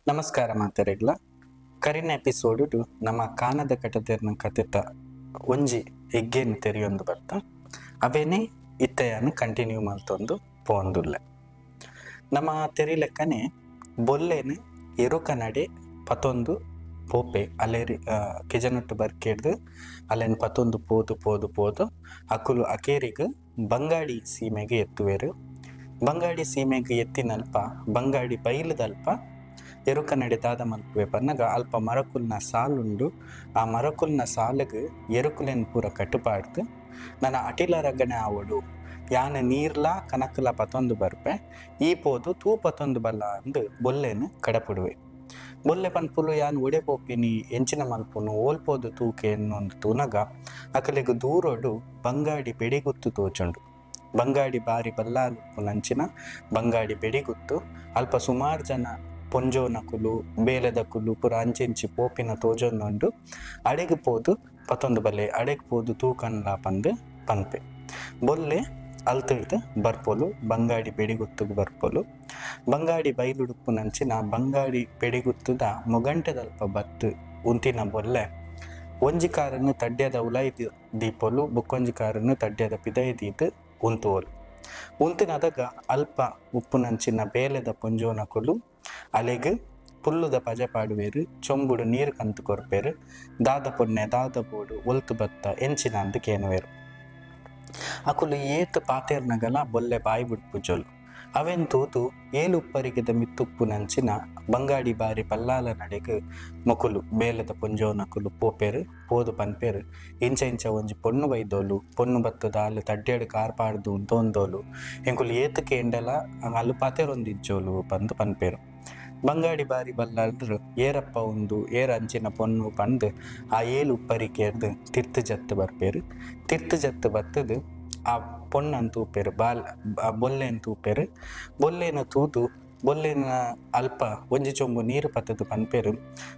ನಮಸ್ಕಾರ ಮಾತೆರೆಗ್ಲ. ಕರಿನ ಎಪಿಸೋಡ್ ನಮ್ಮ ಕಾನದ ಕಟದೆರ್ನ ಕತೆತ ಒಂಜಿ ಎಗ್ಗೆನ್ ತೆರಿಯೊಂದು ಬರ್ತ ಅವೇನೆ ಇತ್ತೆಯನ್ನು ಕಂಟಿನ್ಯೂ ಮಲ್ತೊಂದು ಪೋಂದುಲ್ಲೆ. ನಮ್ಮ ತೆರಿಲೆಕ್ಕನೆ ಬೊಲ್ಲೆನ್ ಎರುಕ ನಡೆ ಪತೊಂದು ಪೋಪೆ ಅಲ್ಲೇರಿ ಕೆಜನೊಟ್ಟು ಬರ್ಕೆಡ್ದು ಅಲ್ಲೇನ್ ಪತೊಂದು ಪೋದು ಪೋದು ಪೋದು ಅಕುಲು ಅಕೇರಿಗ್ ಬಂಗಾಡಿ ಸೀಮೆಗೆ ಎತ್ತುವೆರು. ಬಂಗಾಡಿ ಸೀಮೆಗೆ ಎತ್ತಿನಲ್ಪ ಬಂಗಾಡಿ ಬೈಲದಲ್ಪ ಎರುಕ ನಡೆ ದಾದ ಮಲ್ಪುವೆ ಪನ್ನಗ ಅಲ್ಪ ಮರಕುಲ್ನ ಸಾಲುಂಡು. ಆ ಮರಕುಲ್ನ ಸಾಲುಗು ಎರುಕುಲೆನ್ ಪೂರ ಕಟ್ಟುಪಾಡ್ದು ನನ ಅಟಿಲ ರಗಣೆ ಆವೊಡು, ಯಾನ್ ನೀರ್ಲ ಕನಕುಲ ಪತೊಂದು ಬರ್ಪೆ, ಈ ಪೋದು ತೂ ಪತೊಂದು ಬಲ್ಲ ಅಂದ್ ಬೊಲ್ಲೆನ್ ಕಡಪುಡುವೆ. ಬೊಲ್ಲೆ ಪನ್ಪುಲು ಯಾನ್ ಒಡೆ ಪೋಪಿನಿ, ಎಂಚಿನ ಮಲ್ಪುನು, ಓಲ್ ಪೋದು ತೂಕೆ ಎನ್ನೊಂದು ತೂನಗ ಅಕಲೆಗ್ ದೂರೊಡು ಬಂಗಾಡಿ ಬೆಡಿಗುತ್ತು ತೋಜುಂಡು. ಬಂಗಾಡಿ ಬಾರಿ ಬಲ್ಲಾಲುಪ್ಪುನಂಚಿನ ಬಂಗಾಡಿ ಬೆಡಿಗುತ್ತು. ಅಲ್ಪ ಸುಮಾರು ಜನ ಪೊಂಜೋನಕುಲು ಬೇಲೆದಕುಲು ಪೂರ ಅಂಚೆಂಚಿ ಪೋಪಿನ ತೋಜೊಂದುಂಡು. ಅಡೆಗ್ ಪೋದು ಪತೊಂದು ಬಲ್ಲೆ, ಅಡೆಗ್ ಪೋದು ತೂಕನ್ಲ ಪಂದ್ ಪನ್ಪೆ. ಬೊಲ್ಲೆ ಅಲ್ತಿಡ್ದ್ ಬರ್ಪೊಲು, ಬಂಗಾಡಿ ಬೆಡಿಗುತ್ತುಗು ಬರ್ಪೊಲು. ಬಂಗಾಡಿ ಬೈಲುಡುಪ್ಪುನಂಚಿನ ಬಂಗಾಡಿ ಬೆಡಿಗುತ್ತುದ ಮೊಗಂಟೆದಲ್ಪ ಬತ್ತ್ ಉಂತಿನ ಬೊಲ್ಲೆ ಒಂಜಿ ಕಾರನ್ನು ತಡ್ಯದ ಉಲಾಯಿ ದೀಪೊಲು, ಬೊಕ್ಕೊಂಜಿ ಕಾರನ್ನು ತಡ್ಯದ ಪಿದಯಿ ದೀದ್ ಉಂತುವೊಲು. ಉಂತಿನದಗ ಅಲ್ಪ ಉಪ್ಪುನಂಚಿನ ಬೇಲೆದ ಪೊಂಜೋನಕುಲು ಅಲೆಗ್ ಪುಲ್ಲುದ ಪಜೆ ಪಾಡುವೆರ್, ಚೊಂಬುಡು ನೀರ್ ಕಂತ್ ಕೊರ್ಪೆರ್. ದಾದ ಪೊನ್ನೆ ದಾದ ಬೋಡು ಒಲ್ತು ಬತ್ತ ಎಂಚಿನ ಅಂದ್ ಕೇನುವೆರ್. ಅಕುಲು ಏತ್ ಪಾತೆರ್ನಗಲ ಬೊಲ್ಲೆ ಬಾಯಿ ಬುಡ್ಪುಜೊಲು. ಅವೆನ್ ತೂದು ಏಲುಪ್ಪರಿಗೆದ ಮಿತ್ತುಪ್ಪುನಂಚಿನ ಬಂಗಾಡಿ ಬಾರಿ ಬಲ್ಲಾಲ ನಡೆಗ್ ಮೊಕುಲು ಬೇಲೆದ ಪೊಂಜೋನಕುಲು ಪೋಪೆರ್. ಪೋದು ಪನ್ಪೆರ್, ಇಂಚ ಇಂಚ ಒಂಜಿ ಪೊಣ್ಣು ಬೈದೋಲು, ಪೊಣ್ಣು ಬತ್ತದ ಆಲ್ ತಡ್ಯಡ್ ಕಾರ್ ಪಾಡ್ದ್ ಉಂತೊಂದೋಲು, ಎಂಕುಲು ಏತ್ ಕೇಂಡಲ ಆಲ್ ಪಾತೆರೊಂದಿಜ್ಜೋಲು ಪಂದ್ ಪನ್ಪೆರ್. ಬಂಗಾಡಿ ಬಾರಿ ಬಲ್ಲಾಲ್ರು ಏರಪ್ಪ ಉಂದು, ಏರ್ ಅಂಚಿನ ಪೊಣ್ಣು ಪಂದ್ ಆ ಏಲ್ ಉಪ್ಪರಿಕೆರ್ದ್ ತಿರ್ತ್ ಜತ್ತ್ ಬರ್ಪೆರ್. ತಿರ್ತ್ ಜತ್ತ್ ಬತ್ತುದು ಆ ಪೊಣ್ಣನ್ ತೂಪೆರ್, ಬಾಲ್ ಬೊಲ್ಲೆನ್ ತೂಪೆರ್. ಬೊಲ್ಲೆನ್ ತೂದು ಬೊಲ್ಲೆನ ಅಲ್ಪ ಒಂಜಿ ಚೊಂಬು ನೀರು ಪತ್ತುದು ಪನ್ಪೆರ್,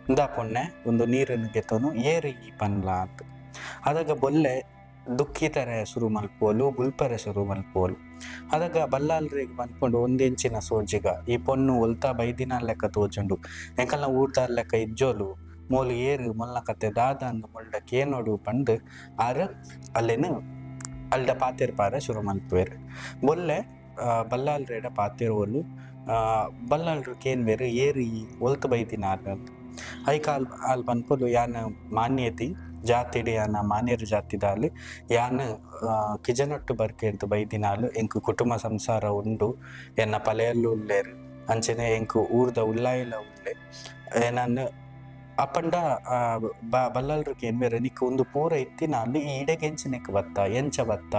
ಇಂದಾ ಪೊಣ್ಣೆ ಉಂದು ನೀರನ್ನು ಗೆತೊನು, ಏರ್ ಈ ಪನ್ಲ ಅಂದ್. ಅದಗ ಬೊಲ್ಲೆ ದುಕ್ಕಿತರೆ ಶುರು ಮಲ್ಪುವೊಲು, ಬುಲ್ಪರೆ ಶುರು ಮಲ್ಪುವೊಲು. ಅದಗ ಬಲ್ಲಾಲ್ರೆಗ್ ಪನ್ಪುಂಡು, ಉಂದೆಂಚಿನ ಸೋಜಿಗ, ಈ ಪೊಣ್ಣು ಒಲ್ತಾ ಬೈದಿನ ಲೆಕ್ಕ ತೋಜುಂಡು, ಎಂಕಲ್ನ ಊರ್ದಾರ್ ಲೆಕ್ಕ ಇಜ್ಜೋಲು, ಮೋಲು ಏರ್, ಮೊಲ್ನ ಕತೆ ದಾದ ಅಂದ್ ಮೊಲ್ಡ ಕೇನೊಡು ಪಂದ್ ಆರ್ ಅಲ್ಲೆನ್ ಅಲ್ಡ ಪಾತೆರ್ ಪಾರೆ ಶುರು ಮಲ್ಪುವೆರ್. ಬೊಲ್ಲೆ ಬಲ್ಲಾಲ್ರೆಡ ಪಾತೆರುವೊಲು. ಬಲ್ಲಾಲ್ರು ಕೇನ್ವೆರ್, ಏರ್ ಈ, ಒಲ್ತು ಬೈದಿನಾರ್ ಅಂದ್. ಐಕ್ ಆಲ್ ಆಲ್ ಪನ್ಪೊಲು, ಯಾನ್ ಮಾನ್ಯೆತಿ ಜಾತಿಡ್ ಯಾನ ಮಾನ್ಯೆರ್ ಜಾತಿದಾಲ್, ಯಾನ್ ಕಿಜನೊಟ್ಟು ಬರ್ಕೆರ್ದ್ ಬೈದಿನಾಲ್, ಎಂಕ್ ಕುಟುಂಬ ಸಂಸಾರ ಉಂಡು, ಎನ್ನ ಪಲೆಯಲ್ಲು ಉಲ್ಲೆರ್, ಅಂಚನೆ ಎಂಕ್ ಊರ್ದ ಉಲ್ಲಾಯಿಲ ಉಲ್ಲೆ, ಎನನ್ ಅಪಂಡ ಬಲ್ಲಾಲ್ರು ಕೇನ್ವೆರ್, ನಿಕ್ಕ್ ಉಂದು ಪೂರ ಇತ್ತಿನಾಲ್ ಈ ಇಡೆಗ್ ಎಂಚಿನೆಕ್ ಬತ್ತ, ಎಂಚ ಬತ್ತ,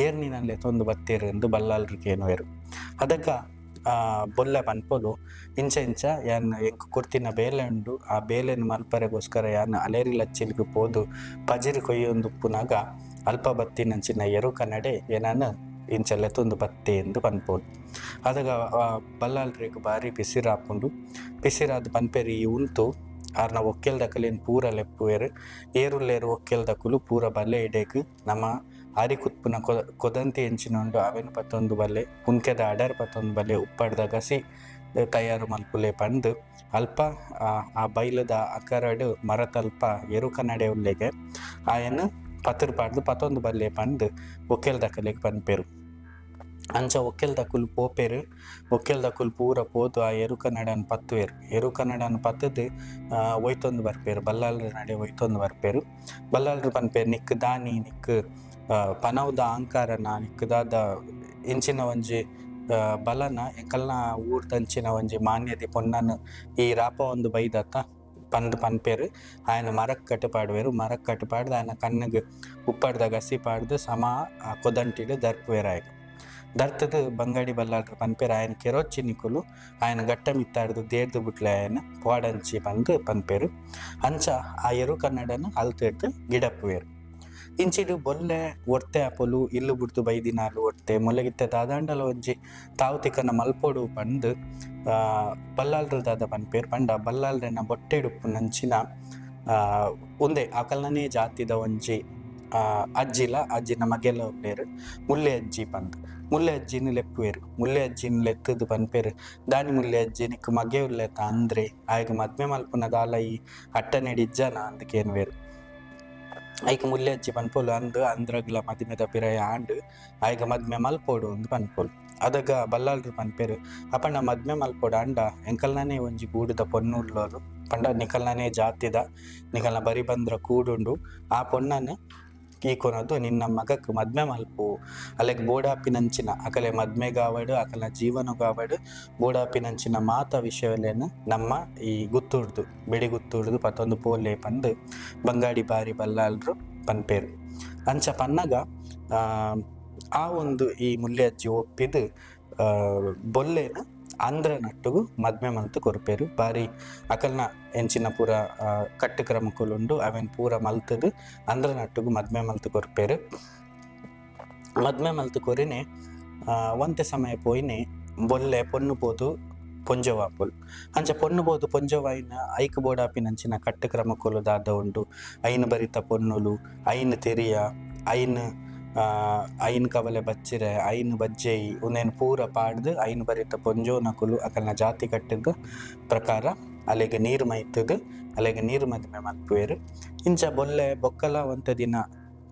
ಏರ್ ನಿನನ್ ಲೆತೊಂದು ಬತ್ತೆರ್ ಇಂದ್ ಬಲ್ಲಾಲ್ರು ಕೇನುವೆರ್. ಅದಗ ಬೊಲ್ಲೆ ಪನ್ಪೊಲು, ಇಂಚ ಇಂಚ ಯಾನ್ ಎಂಕ್ ಕೊರ್ತಿನ ಬೇಲೆ ಉಂಡು, ಆ ಬೇಲೆನ್ ಮಲ್ಪರೆಗೋಸ್ಕರ ಯಾನ್ ಅಲೇರಿ ಲಚ್ಚಿಲ್ಗ್ ಪೋದು ಪಜಿರ್ ಕೊಯ್ಯೊಂದುಪ್ಪುನಗ ಅಲ್ಪ ಬತ್ತಿನಂಚಿನ ಎರುಕ ನಡೆ ಎನನ್ ಇಂಚ ಲೆತೊಂದು ಬತ್ತೆ ಇಂದ್ ಪನ್ಪೊಲು. ಅದಗ ಬಲ್ಲಾಲ್ರೆಗ್ ಬಾರಿ ಪಿಸಿರಾಪುಂಡು. ಪಿಸಿರಾದ್ ಪನ್ಪೆರ್, ಈ ಉಂತು ಆರ್ನ ಒಕ್ಕೆಲ್ದಕಲೆನ್ ಪೂರ ಲೆಪ್ಪುವೆರ್, ಏರುಲ್ಲೇರ್ ಒಕ್ಕೆಲ್ದಕುಲು ಪೂರ ಬಲ್ಲೆ ಇಡೆಗ್, ನಮ ಆರಿ ಕುತ್ಪುನ ಕೊದಂತಿ ಎಂಚಿನ ಉಂಡು ಅವೆನ್ ಪತ್ತೊಂದು ಬಲ್ಲೆ, ಪುನ್ಕೆದ ಅಡರ್ ಪತ್ತೊಂದು ಬಲ್ಲೆ, ಉಪ್ಪಡ್ದ ಗಸಿ ತಯಾರು ಮಲ್ಪುಲೆ ಪಂದ್ ಅಲ್ಪ ಆ ಬೈಲದ ಅಕರಡ್ ಮರತಲ್ಪ ಎರುಕ ನಡೆ ಉಲ್ಲೆಗೆ ಆಯನ್ ಪತ್ರ್ ಪಾಡ್ದ್ ಪತ್ತೊಂದು ಬಲ್ಲೆ ಪಂದ್ ಒಕ್ಕೆಲ್ದಕಲೆಗ್ ಪನ್ಪೆರ್. ಅಂಚ ಒಕ್ಕೆಲ್ದಕುಲು ಪೋಪೆರ್. ಒಕ್ಕೆಲ್ದಕುಲು ಪೂರ ಪೋದು ಆ ಎರುಕ ನಡನ್ ಪತ್ತುವೆರ್. ಎರುಕ ನಡನ್ ಪತ್ತುದು ಒಯ್ತೊಂದು ಬರ್ಪೆರ್, ಬಲ್ಲಾಲ್ರ ನಡೆ ಒಯ್ತೊಂದು ಬರ್ಪೆರ್. ಬಲ್ಲಾಲ್ರು ಪನ್ಪೆರ್, ನಿಕ್ಕ್ ದಾನಿ ನಿಕ್ಕ್ ಪನವುದ ಆಂಕಾರನ, ನಿಕ್ಕ್ ದಾದ ಇಂಚಿನ ಒಂಜಿ ಬಲನ, ಎಂಕಲ್ನ ಊರ್ದಂಚಿನ ಒಂಜಿ ಮಾನ್ಯದಿ ಪೊನ್ನನ್ ಈ ರಾಪವೊಂದು ಬೈದತ್ತ ಪಂದ್ ಪನ್ಪೆರ್. ಆಯನ ಮರಕ್ ಕಟ್ಟು ಪಾಡುವೆರ್. ಮರಕ್ ಕಟ್ಟು ಪಾಡ್ದ್ ಆಯನ ಕಣ್ಣ್ಗ್ ಉಪ್ಪಡ್ದ ಗಸಿ ಪಾಡ್ದ್ ಸಮ ಕೊದಂಟಿಡ್ ದರ್ಪುವೆರ್. ಆಯಗ್ ದರ್ತುದು ಬಂಗಾಡಿ ಬಲ್ಲಾಳ್ರು ಪನ್ಪೆರ್, ಆಯನ ಕೆರೊಚ್ಚಿ ನಿಕುಲು, ಆಯನ ಗಟ್ಟ ಮಿತ್ತಾಡ್ದು ದೇರ್ದು ಬುಡ್ಲೆ, ಆಯನ ಪೋಡಂಚಿ ಪಂದ್ ಪನ್ಪೆರ್. ಅಂಚ ಆ ಎರು ಕನ್ನಡನ್ ಅಲ್ತಿಡ್ದ್ ಗಿಡಪ್ಪುವೆರ್. ಇಂಚಿಡ್ ಬೊಲ್ಲೆ ಒರ್ತೆ ಅಪೊಲು, ಇಲ್ಲು ಬುಡ್ದು ಬೈದಿನಾಲು ಒರ್ತೆ, ಮೊಲೆಗಿತ್ತೆ ದಾದಾಂಡಲ ಒಂಜಿ ತಾವು ತಿಕ್ಕನ ಮಲ್ಪೊಡು ಪಂದ್ ಬಲ್ಲಾಳ್ರು ದಾದ ಪನ್ಪೆರ್ ಪಂಡ, ಬಲ್ಲಾಳ್ರೆನ ಬೊಟ್ಟೆಡುಪ್ಪುನಂಚಿನ ಉಂದೆ ಅಕಲ್ನನೇ ಜಾತಿದ ಒಂಜಿ ಅಜ್ಜಿಲ ಅಜ್ಜಿನ ಮಗೆಲ ಉಲ್ಲೆರ್ ಮುಲ್ಲೆ ಅಜ್ಜಿ ಪಂದ್ ಮುಲ್ಲೆ ಅಜ್ಜಿನ್ ಲೆಪ್ಪುವೆರ್ ಮುಲ್ಲೆ ಅಜ್ಜಿನ್ ಲೆತ್ತುದು ಪನ್ಪೆರ್ ದಾನಿ ಮುಲ್ಲೆ ಅಜ್ಜಿ ನಿಕ್ಕ್ ಮಗೆ ಉಲ್ಲೆತ ಅಂದ್ರೆ ಆಯಗ್ ಮದ್ಮೆ ಮಲ್ಪುನ ದಾಲ ಈ ಅಟ್ಟನೆಡ್ ಇಜ್ಜನ ಅಂದ್ ಕೇನುವೆರ್. ಐಕ್ ಮುಲ್ಲೆ ಅಜ್ಜಿ ಪನ್ಪೊಲು ಅಂದ್ ಅಂದ್ರಗ್ಲ ಮದಿಮೆದ ಪಿರಯ ಆಂಡ್ ಆಯಗ್ ಮದ್ಮೆ ಮಲ್ಪೊಡು ಅಂದ್ ಪನ್ಪೊಲು. ಅದಗ ಬಲ್ಲಾಳ್ರು ಪನ್ಪೆರ್ ಅಪಂಡ ಮದ್ಮೆ ಮಲ್ಪೊಡಾಂಡ ಎಂಕಲ್ನನೇ ಒಂಜಿ ಗೂಡುದ ಪೊಣ್ಣು ಉಲ್ಲೊಲು ಪಂಡ ನಿಕಲ್ನನೇ ಜಾತಿದ ನಿಕಲ್ನ ಬರಿ ಬಂದ್ರ ಕೂಡುಂಡು ಆ ಪೊಣ್ಣನ್ ಈ ಕೊನೊದು ನಿನ್ನ ಮಗಕ್ ಮದ್ಮೆ ಮಲ್ಪು ಅಲೆಗ್ ಬೋಡಾಪಿನಂಚಿನ ಅಕಲೆ ಮದ್ಮೆಗಾವಡ್ ಅಕಲ್ನ ಜೀವನೊಗಾವಡ್ ಬೋಡಾಪಿನಂಚಿನ ಮಾತ ವಿಷಯೊಲೆನ್ ನಮ್ಮ ಈ ಗುತ್ತುಡ್ದು ಬೆಡಿಗುತ್ತುಡ್ದು ಪತೊಂದು ಪೋಲೆ ಪಂದ್ ಬಂಗಾಡಿ ಬಾರಿ ಬಲ್ಲಾಳ್ರು ಪನ್ಪೆರ್. ಅಂಚ ಪನ್ನಗ ಆ ಒಂದು ಈ ಮುಲ್ಯಜ್ಜಿ ಒಪ್ಪಿದ್ ಬೊಲ್ಲೆನ್ ಆಂಧ್ರನೊಟ್ಟುಗು ಮದ್ಮೆ ಮಲ್ತ್ ಕೊರ್ಪೆರ್. ಬಾರಿ ಅಕಲ್ನ ಎಂಚಿನ ಪೂರ ಕಟ್ಟ್ ಕ್ರಮಕುಲು ಉಂಡು ಅವೆನ್ ಪೂರ ಮಲ್ತ್ದ್ ಆಂಧ್ರನೊಟ್ಟುಗು ಮದ್ಮೆ ಮಲ್ತ್ ಕೊರ್ಪೆರ್. ಮದ್ಮೆ ಮಲ್ತ್ ಕೊರಿನೆ ಒಂತೆ ಸಮಯ ಪೋಯಿನೆ ಬೊಲ್ಲೆ ಪೊಣ್ಣು ಪೋದು ಪೊಂಜೊವು ಆಪೊಲು. ಅಂಚ ಪೊಣ್ಣು ಪೋದು ಪೊಂಜೊವು ಆಯಿನ ಐಕ್ ಬೋಡಾಪಿನಂಚಿನ ಕಟ್ಟ್ ಕ್ರಮಕುಲು ದಾದ ಉಂಡು ಐನ್ ಬರಿತ ಪೊಣ್ಣುಲು ಐನ್ ತೆರಿಯ ಐನ್ ಐನ್ ಕವಲೆ ಬಚ್ಚಿರೆ ಐನ್ ಬಜ್ಜೆಯಿ ಉಂದೆನ್ ಪೂರ ಪಾಡ್ದ್ ಐನ್ ಬರಿತ ಪೊಂಜೊವುನಕುಲು ಅಕಲ್ನ ಜಾತಿ ಕಟ್ಟ್ದ ಪ್ರಕಾರ ಅಲೆಗ್ ನೀರ್ ಮೈತ್ದ್ ಅಲೆಗ್ ನೀರ್ ಮದಿಮೆ ಮಲ್ಪುವೆರ್. ಇಂಚ ಬೊಲ್ಲೆ ಬೊಕ್ಕಲ ಒಂತೆ ದಿನ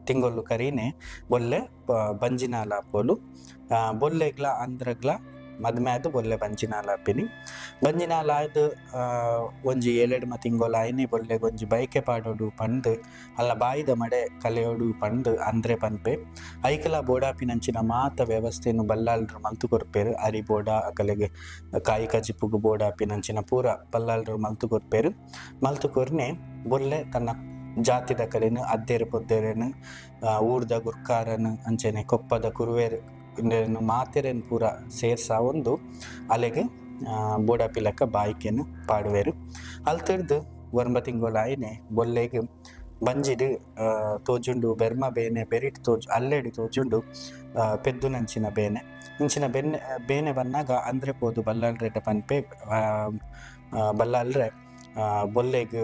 ತಿಂಗೊಲು ಕರಿನೆ ಬೊಲ್ಲೆ ಬಂಜಿನಾಲ್ ಆಪೊಲು. ಬೊಲ್ಲೆಗ್ಲಾ ಅಂದ್ರಗ್ಲಾ ಮದಿಮೆ ಆದ್ ಬೊಲ್ಲೆ ಬಂಜಿನಾಲ್ ಆಪಿನಿ. ಬಂಜಿನಾಲ್ ಆದ್ ಒಂಜಿ ಏಳೆಡ್ಮ ತಿಂಗೊಲು ಆಯಿನಿ ಬೊಲ್ಲೆಗ್ ಒಂಜಿ ಬಯಕೆ ಪಾಡೊಡು ಪಂದ್ ಅಲ್ನ ಬಾಯಿದ ಮಡೆ ಕಲೆಯೊಡು ಪಂದ್ ಅಂದ್ರೆ ಪನ್ಪೆ. ಐಕ್ಲಾ ಬೋಡಾಪಿನಂಚಿನ ಮಾತ ವ್ಯವಸ್ಥೆನ್ ಬಲ್ಲಾಳ್ರು ಮಲ್ತ್ ಕೊರ್ಪೆರ್. ಅರಿ ಬೋಡ ಅಕಲೆಗ್ ಕಾಯಿ ಕಜಿಪುಗು ಬೋಡಾಪಿನಂಚಿನ ಪೂರ ಬಲ್ಲಾಳ್ರು ಮಲ್ತ್ ಕೊರ್ಪೆರ್. ಮಲ್ತ್ ಕೊರ್ನೆ ಬೊಲ್ಲೆ ತನ್ನ ಜಾತಿದಕಲೆನ್ ಅದ್ದೆರ್ ಪೊದ್ದೆರೆನ್ ಊರ್ದ ಗುರ್ಕಾರನ್ ಅಂಚನೆ ಕೊಪ್ಪದ ಕುರುವೆರ್ ಇಂದೆನ್ ಮಾತೆರೆನ್ ಪೂರ ಸೇರ್ಸಾವೊಂದು ಅಲೆಗ್ ಬೋಡಾಪಿಲೆಕ್ಕ ಬಾಯಿಕೆನ್ ಪಾಡುವೆರ್. ಅಲ್ತುರ್ದ್ ಒರ್ಂಬ ತಿಂಗೊಲು ಆಯಿನೆ ಬೊಲ್ಲೆಗ್ ಬಂಜಿಡ್ ತೋಜುಂಡು ಬೆರ್ಮ ಬೇನೆ ಬೆರಿಟ್ ತೋಜು ಅಲ್ಲೆಡ್ ತೋಜುಂಡು ಪೆದ್ದುನಂಚಿನ ಬೇನೆ ಇಂಚಿನ ಬೆನ್ನೆ ಬೇನೆ ಬನ್ನಗ ಅಂದ್ರೆ ಪೋದು ಬಲ್ಲಾಳ್ರೆಡ ಪನ್ಪೆ ಬಲ್ಲಾಳ್ರೆ ಬೊಲ್ಲೆಗ್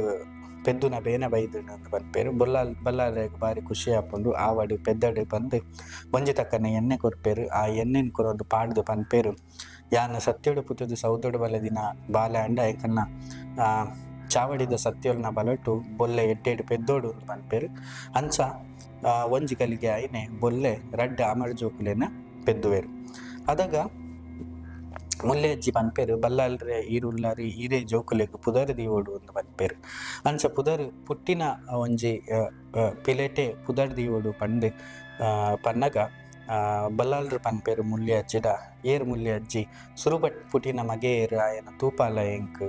ಪೆದ್ದುನ ಬೇನೆ ಬೈದ್ಂಡ್ ಅಂದ್ ಪನ್ಪೆರ್. ಬೊಲ್ಲಾಲ್ ಬಲ್ಲಾಳೆಗ್ ಬಾರಿ ಖುಷಿ ಆಪುಂಡು ಆವಡ್ ಪೆದ್ದಡ್ ಪಂದ್ ಒಂಜಿ ತಕ್ಕನೆ ಎಣ್ಣೆ ಕೊರ್ಪೆರ್. ಆ ಎಣ್ಣೆನ್ ಕೊರೊಂದು ಪಾಡ್ದ್ ಪನ್ಪೆರ್ ಯಾನ್ ಸತ್ಯೊಡು ಪುಟ್ಟುದು ಸೌದೊಡು ಬಲದಿನ ಬಾಲೆ ಆಂಡ ಎಂಕಲ್ನ ಚಾವಡಿದ ಸತ್ಯೊಲ್ನ ಬಲೊಟು ಬೊಲ್ಲೆ ಎಡ್ಡೆಡ್ ಪೆದ್ದೊಡು ಅಂದ್ ಪನ್ಪೆರ್. ಅಂಚ ಒಂಜಿ ಗಳಿಗೆ ಆಯಿನೆ ಬೊಲ್ಲೆ ರಡ್ಡ್ ಅಮರ್ ಜೋಕುಲೆನ್ ಪೆದ್ದುವೆರ್. ಅದಗ ಮುಲ್ಲೆ ಅಜ್ಜಿ ಪನ್ಪೆರ್ ಬಲ್ಲಾಳ್ರೆ ಈರ್ ಉಲ್ಲರ್ ಈರೇ ಜೋಕುಲೆಗ್ ಪುದರ್ ದೀವೊಡು ಅಂದ್ ಪನ್ಪೆರ್. ಅಂಚ ಪುದರ್ ಪುಟ್ಟಿನ ಒಂಜಿ ಪಿಲೆಟೇ ಪುದರ್ ದೀವೊಡು ಪಂದ್ ಪನ್ನಗ ಬಲ್ಲಾಳ್ರು ಪನ್ಪೆರ್ ಮುಲ್ಲೆ ಅಜ್ಜಿಡ ಏರ್ ಮುಲ್ಲೆ ಅಜ್ಜಿ ಸುರು ಪುಟ್ಟಿನ ಮಗೆ ಏರ್ ಆಯನ ತೂಪಾಲ ಎಂಕ್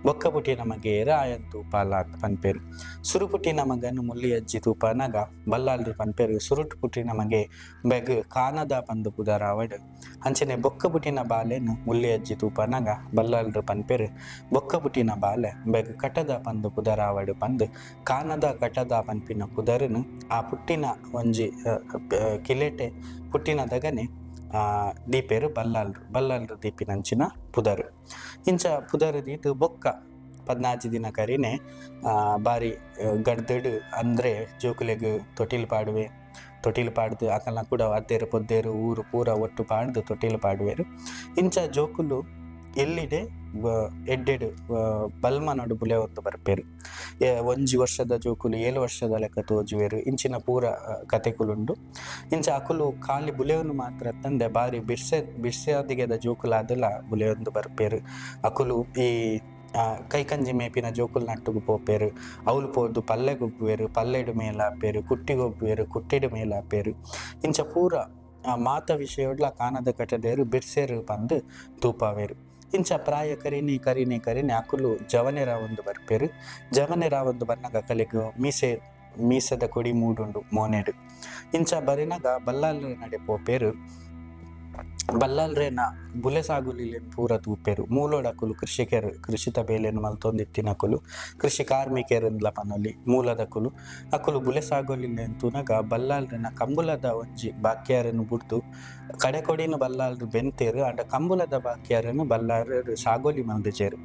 ಬೊಕ್ಕ ಪುಟ್ಟಿನ ಮಗೆ ಏರ್ ಆಯನ್ ತೂಪಾಲ ಅಂದ್ ಪನ್ಪೆರ್. ಸುರು ಪುಟ್ಟಿನ ಮಗನ್ ಮುಲ್ಲಿ ಅಜ್ಜಿ ತೂಪಾನಗ ಬಲ್ಲಾಳ್ರು ಪನ್ಪೆರ್ ಸುರುಟ್ ಪುಟ್ಟಿನ ಮಗೆ ಉಂಬೆಗ್ ಕಾನದ ಪಂದ್ ಪುದರಾವಡ್ ಅಂಚನೆ ಬೊಕ್ಕ ಪುಟ್ಟಿನ ಬಾಲೆನ್ ಮುಲ್ಲಿ ಅಜ್ಜಿ ತೂಪನಗ ಬಲ್ಲಾಳ್ರು ಪನ್ಪೆರ್ ಬೊಕ್ಕ ಪುಟ್ಟಿನ ಬಾಲೆ ಉಂಬೆಗ್ ಕಟದ ಪಂದ್ ಪುದರಾವಡ್ ಪಂದ್ ಕಾನದ ಕಟದ ಪನ್ಪಿನ ಪುದರ್ನ್ ಆ ಪುಟ್ಟಿನ ಒಂಜಿ ಕಿಲೆಟೆ ಪುಟ್ಟಿನದಗನೆ ದೀಪೆರ್ ಬಲ್ಲಾಳ್ರು ಬಲ್ಲಾಳ್ರು ದೀಪಿನಂಚಿನ ಪುದರ್. ಇಂಚ ಪುದರ್ ದೀದ್ ಬೊಕ್ಕ ಪದ್ನಾಜಿ ದಿನ ಕರಿನೆ ಬಾರಿ ಗಡ್ದಡ್ ಅಂದ್ರೆ ಜೋಕುಲೆಗ್ ತೊಟಿಲ್ ಪಾಡುವೆ. ತೊಟಿಲ್ ಪಾಡ್ದ್ ಅಕಲ್ನ ಕೂಡ ಅದ್ದೆರ್ ಪೊದ್ದೆರ್ ಊರು ಪೂರ ಒಟ್ಟು ಪಾಡ್ದ್ ತೊಟಿಲ್ ಪಾಡುವೆರ್. ಇಂಚ ಜೋಕುಲು ಎಲ್ಲಿಡೆ ಎಡ್ಡೆಡ್ ಬಲ್ಮನೊಡು ಬುಲೆವೊಂದು ಬರ್ಪೆರ್. ಒಂಜಿ ವರ್ಷದ ಜೋಕುಲು ಏಳು ವರ್ಷದ ಲೆಕ್ಕ ತೋಜುವೆರ್ ಇಂಚಿನ ಪೂರ ಕತೆಕುಲುಂಡು. ಇಂಚ ಅಕುಲು ಖಾಲಿ ಬುಲೆವುನು ಮಾತ್ರ ಅತ್ತಂದೆ ಬಾರಿ ಬಿರ್ಸೆ ಬಿರ್ಸಾದಿಗೆದ ಜೋಕುಲಾದಲ ಬುಲೆವೊಂದು ಬರ್ಪೆರ್. ಅಕುಲು ಈ ಕೈಕಂಜಿ ಮೇಪಿನ ಜೋಕುಲ್ನಟ್ಟುಗು ಪೋಪೆರ್. ಅವ್ಲು ಪೋದು ಪಲ್ಲೆ ಗೊಬ್ಬುವೆರ್, ಪಲ್ಲೆಡ್ ಮೇಲಾಪೆರ್, ಕುಟ್ಟಿ ಗೊಬ್ಬುವೆರ್, ಕುಟ್ಟಿಡ್ ಮೇಲಾಪೆರ್. ಇಂಚ ಪೂರ ಮಾತ ವಿಷಯೊಡ್ಲ ಕಾನದ ಕಟದೆರ್ ಬಿರ್ಸೆರ್ ಪಂದ್ ತೂಪಾವೆರ್. ಇಂಚ ಪ್ರಾಯ ಕರಿನೆ ಕರಿನೆ ಕರಿನೆ ಅಕುಲು ಜವನೆರಾವೊಂದು ಬರ್ಪೆರ್. ಜವನೆರಾವೊಂದು ಬನ್ನಗ ಅಕಲೆಗ್ ಮೀಸೆ ಮೀಸೆದ ಕೊಡಿ ಮೂಡುಂಡು ಮೋನೆಡ್. ಇಂಚ ಬರಿನಗ ಬಲ್ಲಾಲ್ರ ನಡೆ ಪೋಪೆರ್. ಬಲ್ಲಾಲ್ರೆನ ಬುಲೆ ಸಾಗುಲಿಲೆನ್ ಪೂರ ತೂಪೆರ್. ಮೂಲೊಡಕುಲು ಕೃಷಿಕೆರ್, ಕೃಷಿತ ಬೇಲೆನ್ ಮಲ್ತೊಂದಿತ್ತಿನಕುಲು, ಕೃಷಿ ಕಾರ್ಮಿಕೆರ್ಂದ್ಲ ಪನೊಲಿ ಮೂಲದಕುಲು. ಅಕುಲು ಬುಲೆ ಸಾಗೊಲಿಲೆನ್ ತೂನಗ ಬಲ್ಲಾಲ್ರೆನ ಕಂಬುಲದ ಒಂಜಿ ಬಾಕ್ಯಾರನ್ ಬುಡ್ದು ಕಡೆಕೊಡಿನ ಬಲ್ಲಾಲ್ರ್ ಬೆನ್ತೆರ್. ಆಂಡ ಕಂಬುಲದ ಬಾಕ್ಯಾರನ್ ಬಲ್ಲಾಲ್ರೆರ್ ಸಾಗೊಲಿ ಮಲ್ದಿಜೆರ್.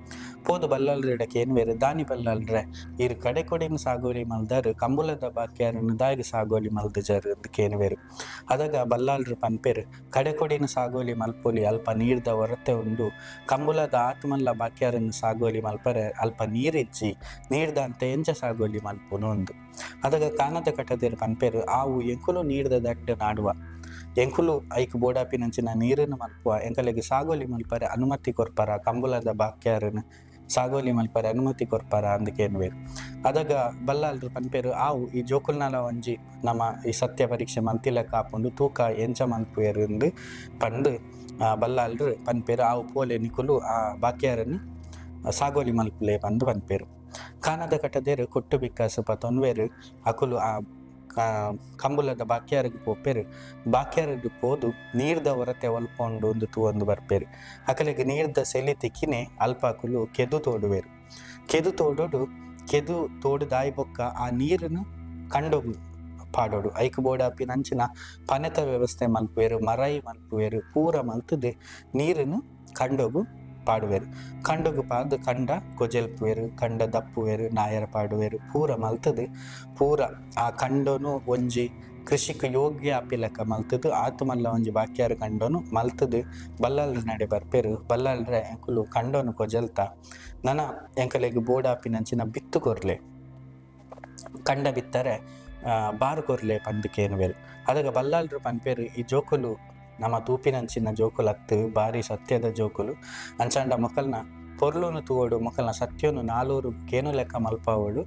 ಪೋದು ಬಲ್ಲಾಲ್ರೆಡ ಕೇನ್ವೆರ್, ದಾನಿ ಬಲ್ಲಾಲ್ರೆ ಈರ್ ಕಡೆಕೊಡಿನ ಸಾಗೊಲಿ ಮಲ್ದರ್, ಕಂಬುಲದ ಬಾಕ್ಯಾರನ್ ದಾಯೆಗ್ ಸಾಗೊಲಿ ಮಲ್ದಿಜರ್ ಅಂದ್ ಕೇನ್ವೆರ್. ಅದಗ ಬಲ್ಲಾಲ್ರ್ ಪನ್ಪೆರ್, ಕಡೆಕೊಡಿನ ಸಾಗೋಲಿ ಮಲ್ಪೊಲಿ, ಅಲ್ಪ ನೀರ್ದ ಒರತೆ ಉಂಡು. ಕಂಬುಲದ ಆತ್ ಮಲ್ಲ ಬಾಕ್ಯಾರನ್ ಸಾಗೋಲಿ ಮಲ್ಪರೆ ಅಲ್ಪ ನೀರಿಜ್ಜಿ, ನೀರ್ದಾಂತೆ ಎಂಚ ಸಾಗೋಲಿ ಮಲ್ಪುನು ಅಂದ್. ಅದಗ ಕಾನದ ಕಟದೆರ್ ಪನ್ಪೆರ್, ಆವು ಎಂಕುಲು ನೀರ್ದ ದಡ್ಡ್ ನಾಡುವ, ಎಂಕುಲು ಐಕ್ ಬೋಡಾಪಿನಂಚಿನ ನೀರನ್ನು ಮಲ್ಪುವ, ಎಂಕಲೆಗ್ ಸಾಗೋಲಿ ಮಲ್ಪರೆ ಅನುಮತಿ ಕೊರ್ಪರ, ಕಂಬುಲದ ಬಾಕ್ಯಾರನ್ ಸಾಗೋಲಿ ಮಲ್ಪರೆ ಅನುಮತಿ ಕೊರ್ಪರ ಅಂದ್ ಕೇನ್ವೆರ್. ಅದಗ ಬಲ್ಲಾಲ್ರು ಪನ್ಪೆರ್, ಆವು ಈ ಜೋಕುಲ್ನಲ ಒಂಜಿ ನಮ ಈ ಸತ್ಯ ಪರೀಕ್ಷೆ ಮಲ್ತಿಲೆಕ್ಕ ಆಪುಂಡು, ತೂಕ ಎಂಚ ಮಲ್ಪುವೆರ್ ಅಂದ್ ಪಂದ್ ಬಲ್ಲಾಲ್ರು ಪನ್ಪೆರ್. ಆವು ಪೋಲೆ ನಿಕುಲು ಆ ಬಾಕ್ಯಾರನ್ ಸಾಗೋಲಿ ಮಲ್ಪುಲೆ ಪಂದ್ ಪನ್ಪೆರ್. ಕಾನದ ಕಟದೆರ್ ಕೊಟ್ಟು ಬಿಕ್ಕಾಸು ಪತೊನ್ವೆರ್. ಅಕುಲು ಆ ಕಂಬುಲದ ಬಾಕ್ಯಾರಗ್ ಪೋಪೆರ್. ಬಾಕ್ಯಾರಗ್ ಪೋದು ನೀರ್ದ ಒರತೆ ಒಲ್ಪ ಉಂಡು ಅಂದ್ ತೂವೊಂದು ಬರ್ಪೆರ್. ಅಕಲೆಗ್ ನೀರ್ದ ಸೆಲಿ ತಿಕ್ಕಿನೆ ಅಲ್ಪ ಅಕುಲು ಕೆದು ತೋಡುವೆರ್. ಕೆದು ತೋಡುಡು ಕೆದು ತೋಡುದಾಯಿ ಬೊಕ್ಕ ಆ ನೀರುನು ಕಂಡೊಗು ಪಾಡೊಡು. ಐಕ್ ಬೋಡಾಪಿನಂಚಿನ ಪನೆತ ವ್ಯವಸ್ಥೆ ಮಲ್ಪುವೆರ್, ಮರೈ ಮಲ್ಪುವೆರ್, ಪೂರ ಮಲ್ತುದು ನೀರುನು ಕಂಡೊಗು ಪಾಡುವೆರ್. ಕಂಡೊಗು ಪಾಡ್ದ್ ಕಂಡ ಕೊಜೆಲ್ಪುವೆರ್, ಕಂಡ ದಪ್ಪುವೆರ್, ನಾಯರ ಪಾಡುವೆರ್, ಪೂರ ಮಲ್ತುದು ಪೂರ ಆ ಕಂಡೊನು ಒಂಜಿ ಕೃಷಿಕ್ ಯೋಗ್ಯ ಆಪಿಲೆಕ್ಕ ಮಲ್ತುದು ಆತ್ ಮಲ್ಲ ಒಂಜಿ ಬಾಕ್ಯಾರ್ ಕಂಡೊನು ಮಲ್ತುದು ಬಲ್ಲಾಲ್ರ ನಡೆ ಬರ್ಪೆರ್. ಬಲ್ಲಾಲ್ರೆ ಎಂಕುಲು ಕಂಡೊನು ಕೊಜಲ್ತ, ನನ ಎಂಕಲೆಗ್ ಬೋಡಾಪಿನಂಚಿನ ಬಿತ್ತು ಕೊರ್ಲೆ, ಕಂಡ ಬಿತ್ತರೆ ಬಾರ್ ಕೊರ್ಲೆ ಪಂದ್ ಕೇನುವೆರ್. ಅದಗ ಬಲ್ಲಾಲ್ರು ಪನ್ಪೆರ್, ಈ ಜೋಕುಲು ನಮ ತೂಪಿನಂಚಿನ ಜೋಕುಲು ಅತ್ತ್, ಬಾರಿ ಸತ್ಯದ ಜೋಕುಲು, ಅಂಚಾಂಡ ಮೊಕಲ್ನ ಪೊರ್ಲುನು ತೂವೊಡು, ಮೊಕಲ್ನ ಸತ್ಯೊನು ನಾಲೂರು ಕೇನುಲೆಕ್ಕ ಮಲ್ಪಾವೊಡು,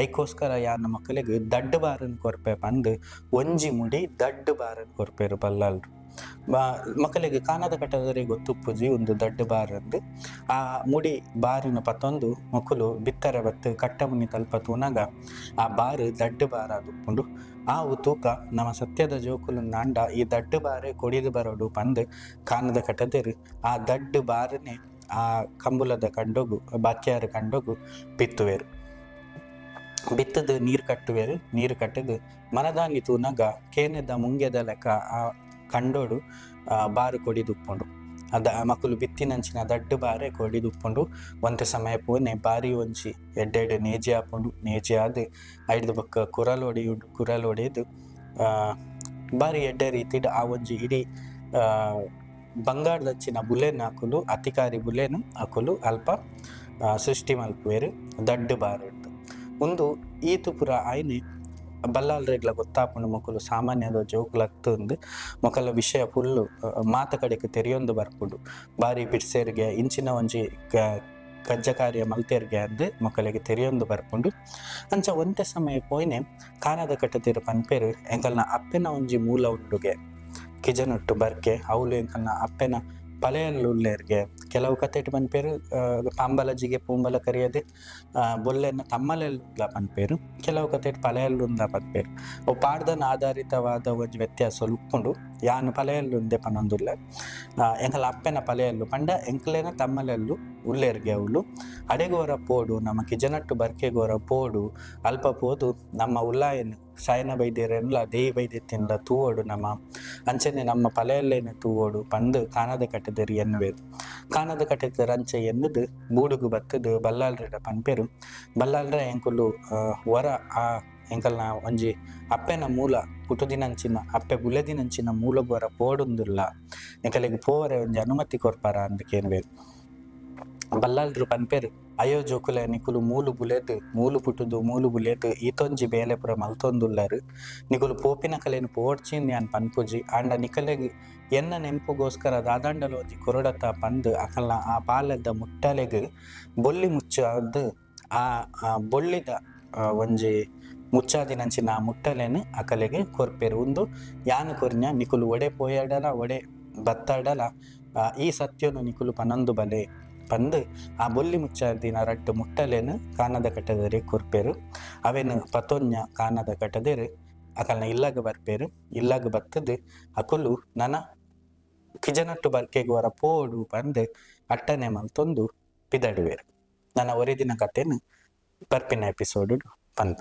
ಐಕೋಸ್ಕರ ಯಾನ್ ಮೊಕಲೆಗ್ ದಡ್ಡ್ ಬಾರನ್ ಕೊರ್ಪೆ ಪಂದ್ ಒಂಜಿ ಮುಡಿ ದಡ್ಡ್ ಬಾರನ್ ಕೊರ್ಪೆರ್ ಬಲ್ಲಾಲ್ರು. ಮೊಕಲೆಗ್ ಕಾನದ ಕಟದರೆ ಗೊತ್ತುಪ್ಪುಜಿ ಉಂದು ದಡ್ಡ್ ಬಾರಂದ್. ಆ ಮುಡಿ ಬಾರಿನ ಪತೊಂದು ಮೊಕುಲು ಬಿತ್ತರೆ ಬತ್ತ್ ಕಟ್ಟಮುನಿ ತಲ್ಪ ತೂನಗ ಆ ಬಾರ್ ದಡ್ಡ್ ಬಾರಾದುಪ್ಪುಂಡು. ಆವು ತೂಕ ನಮ ಸತ್ಯದ ಜೋಕುಲು ನಾಂಡ ಈ ದಡ್ಡ್ ಬಾರೆ ಕೊಡಿದ್ ಬರೊಡು ಪಂದ್ ಕಾನದ ಕಟದೆರ್ ಆ ದಡ್ಡ್ ಬಾರನೆ ಆ ಕಂಬುಲದ ಕಂಡೊಗು ಬಾಕ್ಯಾರ್ ಕಂಡೊಗು ಬಿತ್ತುವೆರ್. ಬಿತ್ತುದು ನೀರ್ ಕಟ್ಟುವೆರ್. ನೀರ್ ಕಟ್ಟುದು ಮನದಾನಿ ತೂನಗ ಕೇನೆದ ಮುಂಗೆದ ಲೆಕ್ಕ ಆ ಕಂಡೊಡು ಬಾರು ಕೊಡಿದುಪ್ಪುಂಡು. ಅದ ಮಕುಲು ಬಿತ್ತಿನಂಚಿನ ದಡ್ಡ್ ಬಾರೆ ಕೊಡಿದುಪ್ಪುಂಡು. ಒಂತೆ ಸಮಯ ಪೋನೆ ಬಾರಿ ಒಂಜಿ ಎಡ್ಡೆಡ್ ನೇಜಿ ಆಪುಂಡು. ನೇಜಿ ಆದ್ ಐಡ್ದ್ ಬೊಕ್ಕ ಕುರಲ್ ಒಡಿಯುಂಡು. ಕುರಲ್ ಒಡೆದ್ ಬಾರಿ ಎಡ್ಡೆ ರೀತಿಡ್ ಆ ಒಂಜಿ ಇಡೀ ಬಂಗಾರ್ದಂಚಿನ ಬುಲೆನ್ ಅಕುಲು ಅತಿಕಾರಿ ಬುಲೆನ್ ಅಕುಲು ಅಲ್ಪ ಸೃಷ್ಟಿ ಮಲ್ಪುವೆರ್ ದಡ್ಡ್ ಬಾರೆಡ್ದ್. ಉಂದು ಈತ್ ಪೂರ ಆಯಿನೆ ಬಲ್ಲಾಲ್ರೆಗ್ಲ ಗೊತ್ತಾಪುಂಡು ಮೊಕುಲು ಸಾಮಾನ್ಯದ ಜೋಕುಲತ್ತ್ ಅಂದ್. ಮೊಕಲ್ನ ವಿಷಯ ಫುಲ್ಲು ಮಾತ ಕಡೆಕ್ ತೆರಿಯೊಂದು ಬರ್ಪುಂಡು. ಬಾರಿ ಬಿರ್ಸೆರ್ಗೆ ಇಂಚಿನ ಒಂಜಿ ಕಜ್ಜ ಕಾರ್ಯ ಮಲ್ತೆರ್ಗೆ ಅಂದ್ ಮೊಕಲೆಗ್ ತೆರಿಯೊಂದು ಬರ್ಪುಂಡು. ಅಂಚ ಒಂತೆ ಸಮಯ ಪೋಯಿನೆ ಕಾನದ ಕಟದೆರ್ ಪನ್ಪೆರ್, ಎಂಕಲ್ನ ಅಪ್ಪೆನ ಒಂಜಿ ಮೂಲ ಉಂಡುಗೆ ಕಿಜನೊಟ್ಟು ಬರ್ಕೆ, ಅವುಲು ಎಂಕಲ್ನ ಅಪ್ಪೆನ ಪಲೆಯಲ್ಲು ಉಲ್ಲೆರ್ಗೆ. ಕೆಲವು ಕತೆಟ್ ಪನ್ಪೆರ್ ಪಾಂಬಲಜಿಗೆ ಪೂಂಬಲ ಕರಿಯದೆ ಬೊಲ್ಲೆನ ತಮ್ಮಲೆಲ್ಲುಂದ್ಲ ಪನ್ಪೆರ್, ಕೆಲವು ಕತೆಟ್ ಪಲೆಯಲ್ಲುಂದ್ಲ ಪನ್ಪೆರ್. ಅವು ಪಾಡ್ದನ ಆಧಾರಿತವಾದ ಒಂಜಿ ವ್ಯತ್ಯಾಸೊಲು ಉಪ್ಪುಂಡು. ಯಾನ್ ಪಲೆಯಲ್ಲುಂದೆ ಪನೊಂದುಲ್ಲೆ. ಎಂಕಲ್ನ ಅಪ್ಪೆನ ಪಲೆಯಲ್ಲು ಪಂಡ ಎಂಕ್ಲೆನ ತಮ್ಮಲೆಲ್ಲು ಉಲ್ಲೆರ್ಗೆ ಅವುಲು. ಅಡೆಗೋರ ಪೋಡು, ನಮ್ಮ ಕಿಜನಟ್ಟು ಬರ್ಕೆಗೋರ ಪೋಡು, ಅಲ್ಪ ಪೋದು ನಮ್ಮ ಉಲ್ಲಾಯನ್ ಸಾಯನ ಬೈದ್ಯೆರೆನ್ಲ ದೇಯಿ ಬೈದ್ಯೆತಿನ್ಲ ತೂವೊಡು ನಮ, ಅಂಚನೆ ನಮ್ಮ ಪಲೆಯಲ್ಲೇನೆ ತೂವೊಡು ಪಂದ್ ಕಾನದ ಕಟದೆರ್ ಎನ್ನುವೆರ್. ಕಾನದ ಕಟದೆರ್ ಅಂಚ ಎನ್ನುದು ಬೂಡುಗು ಬತ್ತುದು ಬಲ್ಲಾಲ್ರೆಡ ಪನ್ಪೆರ್, ಬಲ್ಲಾಲ್ರೆ ಎಂಕುಲು ಒರ ಆ ಎಂಕಲ್ನ ಒಂಜಿ ಅಪ್ಪೆನ ಮೂಲ ಪುಟುದಿನಂಚಿನ ಅಪ್ಪೆ ಬುಲೆದಿನಂಚಿನ ಮೂಲೊಗು ಒರ ಪೋಡುಂದುಲ್ಲ, ಎಂಕಲೆಗ್ ಪೋವರೆ ಒಂಜಿ ಅನುಮತಿ ಕೊರ್ಪರ ಅಂದ್ ಕೇನುವೆರ್. ಬಲ್ಲಾಲ್ರು ಪನ್ಪೆರ್, ಅಯ್ಯೋ ಜೋಕುಲೆ ನಿಕುಲು ಮೂಲು ಬುಲೆದ್ ಮೂಲು ಪುಟುದು ಮೂಲು ಬುಲೆದ್ ಈತೊಂಜಿ ಬೇಲೆ ಪೂರ ಮಲ್ತೊಂದುಲ್ಲರ್, ನಿಕುಲು ಪೋಪಿನಕಲೆನ್ ಪೋಡ್ಚಿಂದ್ ಯಾನ್ ಪನ್ಪುಜಿ, ಆಂಡ ನಿಕಲೆಗ್ ಎನ್ನ ನೆಂಪುಗೋಸ್ಕರ ದಾದಾಂಡಲ ಒಂಜಿ ಕೊರೊಡತ್ತ ಪಂದ್ ಅಕಲ್ನ ಆ ಪಾಲೆದ ಮುಟ್ಟಲೆಗ್ ಬೊಲ್ಲಿ ಮುಚ್ಚಾದ್ ಆ ಬೊಳ್ಳಿದ ಒಂಜಿ ಮುಚ್ಚಾದಿನಂಚಿನ ಮುಟ್ಟಲೆನ್ ಅಕಲೆಗ್ ಕೊರ್ಪೆರ್. ಉಂದು ಯಾನ್ ಕೊರ್ನ್ಯ, ನಿಕುಲು ಒಡೆ ಪೋಯಡಲ ಒಡೆ ಬತ್ತಡಲ ಈ ಸತ್ಯೊನು ನಿಕುಲು ಪನೊಂದು ಬಲೆ ಪಂದ್ ಆ ಬೊಲ್ಲಿ ಮುಚ್ಚಾದಿನ ರಡ್ಡ್ ಮುಟ್ಟಲೆನ್ ಕಾನದ ಕಟದೆರ್ ಕೊರ್ಪೆರ್. ಅವೆನ್ ಪತೊನ್ಯ ಕಾನದ ಕಟದೆರ್ ಅಕಲ್ನ ಇಲ್ಲಗ್ ಬರ್ಪೆರ್. ಇಲ್ಲಗ್ ಬತ್ತದ್ ಅಕುಲು ನನ ಕಿಜನೊಟ್ಟು ಬರ್ಕೆಗ್ ಒರ ಪೋಡು ಪಂದ್ ಅಟ್ಟನೆ ಮಲ್ತೊಂದು ಪಿದಡುವೆರ್. ನನ ಒರಿದಿನ ಕತೆನ್ ಬರ್ಪಿನ ಎಪಿಸೋಡ್ ಪನ್ಪ.